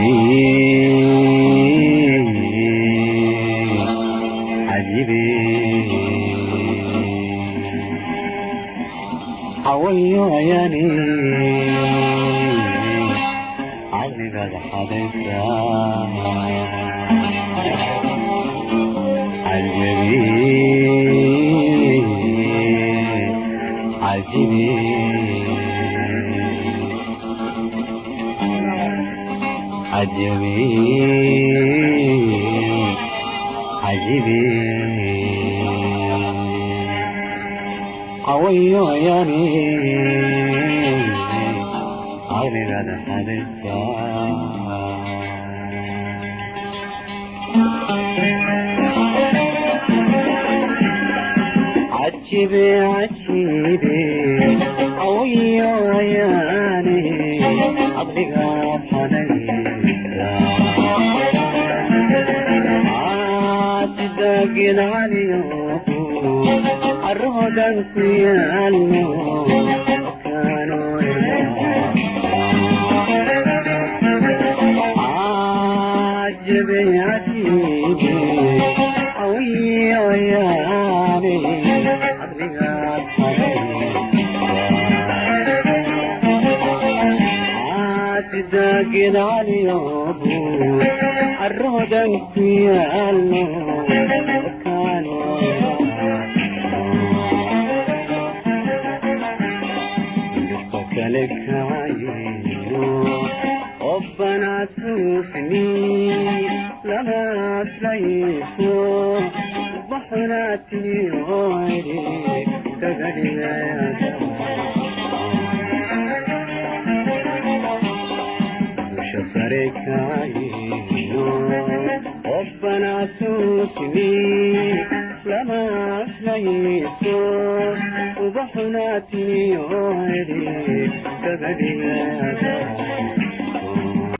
Cajibi, cajibi, cawayo ayaani caqligaada xadaysa. Cajabi, cajibi, cajabi, cajibi, cawayo ayaani caqligaada xadaysa. Cajibi, cajibi, cawayo ayaani caqligaad xadaysa. Caasidaagid caliyo caroodan ku yaallo kaano. Cajabi, cajibi, cawiyo ayaani caqligaad xadaysa. Caasidaagid caliyo caroodan ku yaallo kaano. Dhirta kale kacayo obbanasuusni lama aslayso baxunaatiniyoedi kaga dhigayada. Dusha sare kacayo obbanasuusni lama aslayso ubaxunaatiniyoedi kaga dhigayada.